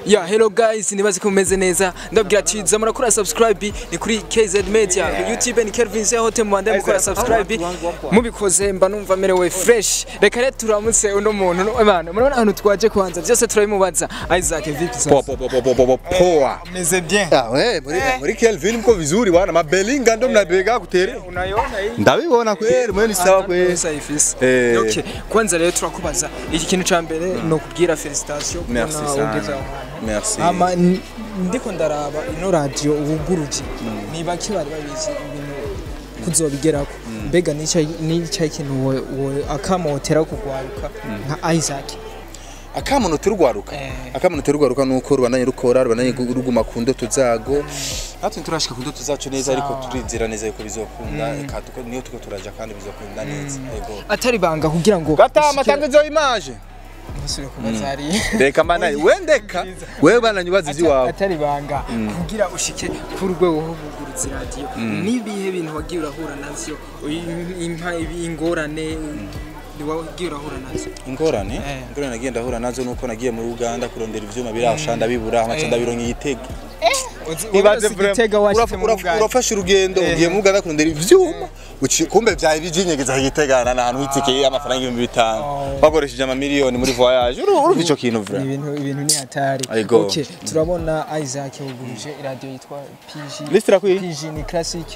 Yeah, hello guys, nibaze ko mumeze neza. Ndabwira ati za murakora subscribe ni kuri KZ Media. YouTube ni Kelvin Zehote, mubande mukora subscribe. Mubikoze mba numva merewe fresh. Reka rero turamutse uno muntu. No bana, murabona ahantu twaje kwanza byose turabimubaza. Isaac, vipi sasa? Poa, poa, poa, poa, poa, poa. Meze bien. Ah, we, muri Kelvin mko vizuri bwana, mabelinga ndo mnabega kutere. Unaiona hii? Ndabibona kweli, mwe ni sawa kweli. Sasa ifisi. Okay, kwanza rero turakubaza iki kintu ca mbere no kubwira félicitations. Merci sana. Merci. Ama ndiko ndaraba ino radio wuguruje. Ni bake bari babizi ibintu kuzobigerako. Mbega nica ikintu wo akamotera kugwaruka nka Isaac? Akamono turugwaruka. Akamono turugwaruka nuko rubandanye rukora, rubandanye ruguma ku ndoto zago. Natwe turashika ku ndoto zacu neza, ariko turizera neza yuko bizokunda, eka tuko niyo tuko turaja kandi bizokunda neza. Yego. Atari banga kugira ngo Gatama tanga izo image. Musubire kubaza hariya. Reka mana wendeka. Wewe bana nyubaza iziwawe. Atari banga kugira ushike ku rwego rwo kuguruza radio, nibihe bintu wagiye urahura navyo, impa ingorane wagiye urahura nazo? Ingorane, ingorane nagiye ndahura nazo nuko nagiye muri Uganda kurondera ivyuma birasha ndabibura, amaca ndabironka igitega. Ibaze igitega washitse mu Uganda. Urafashe urugendo ugiye mu Uganda kurondera ivyuma, kumbe vyari bijinyegeza igitegana n'ahantu hitike y'amafaranga 5000 bakoresheje amamiliyoni muri voyage. Urumva ico kintu vrai. Ibintu ni hatari. Aigo. Okay, turabona Isaac wuguruje radio yitwa PG. List irakwiye? PG ni classic,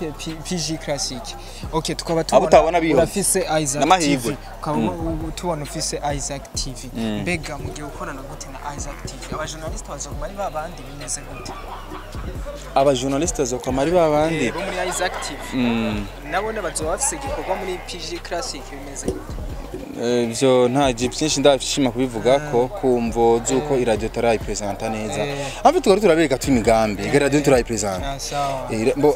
PG classic. Okay, tukaba Abo utabona tubona biho. urafise Isaac N'amahirwe. TV. Ukaba tubona ufise Isaac TV. Mbega mugiye gukorana gute na Isaac TV? Abajournaliste bazoguma ari babandi, bimeze gute? Abajournaliste bazokwama ari babandi. Bo muri Isaac TV. Nabone bazoba bafise igikorwa muri PG classic, bimeze gute? Ivyo nta byinshi ndashima kubivuga ko kumvo z'uko iradiyo tarayipresenta neza. Amve tukaba turabereka tu imigambi, iradiyo turayipresenta. Ah, sawa.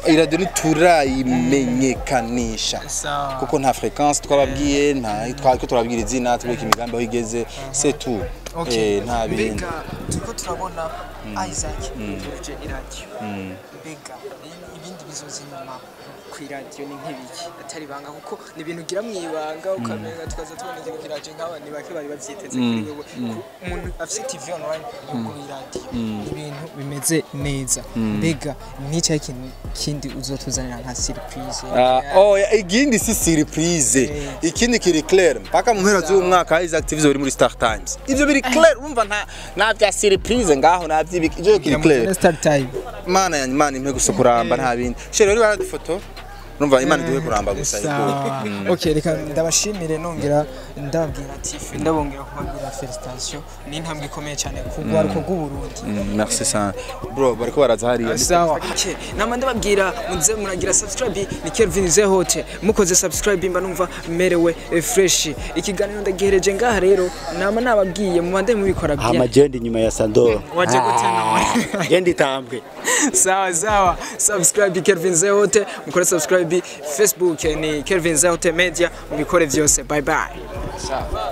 Iradiyo ntiturayimenyekanisha Sawa. kuko nta fréquence twababwiye, nta twariko turababwira izina, tubereka imigambi aho igeze, c'est tout. Okay. Nta bindi. Mbega turiko turabona Isaac yuguruje iradiyo. Mbega ibindi bizoza inyuma ku iradiyo ni nk'ibiki? Atari banga, kuko ni ibintu ugira mu ibanga, ukamenga tukaza tubona ikintu kiraje nk'aba ni bake bari bavyiteze kuri wewe. Umuntu afise TV online yuguruye iradiyo, ibintu bimeze neza. Mbega n'icyahe kintu kindi uzotuzanira nka surprise? Ah, oh, ikindi si surprise. Ikindi kiri clair. Mpaka mu mpera z'uyu mwaka Isaac TV biri muri Star Times. Ivyo biri clair, urumva nta bya surprise ngaho, nta byibiki. Ivyo kiri clair. Star Time. Mana yanjye, Imana impe gusa kuramba, nta bindi. Chéri rero baradufoto. Urumva Imana iduhe kuramba gusa. Sawa. Okay, reka ndabashimire, nongera ndababwira ati ndabongera kubabwira félicitations, ni intambwe ikomeye cyane ku rwaruko rw'u Burundi. Merci sana. Bro, bariko baraza hariya. Sawa. Okay, nama ndababwira muze muragira subscribe, ni Kelvin Zehote. Mukoze subscribe mba numva merewe fresh. Ikiganiro ndagihereje ngaha rero, nama nababwiye mubande mubikora bien. Hama jendi nyuma ya Sandoro. Waje gute none? Jendi tambwe. Sawa sawa, subscribe Kelvin Zehote, mukore subscribe Facebook ni Kelvin Zehote Media, mubikore vyose. Bye bye. Sawa.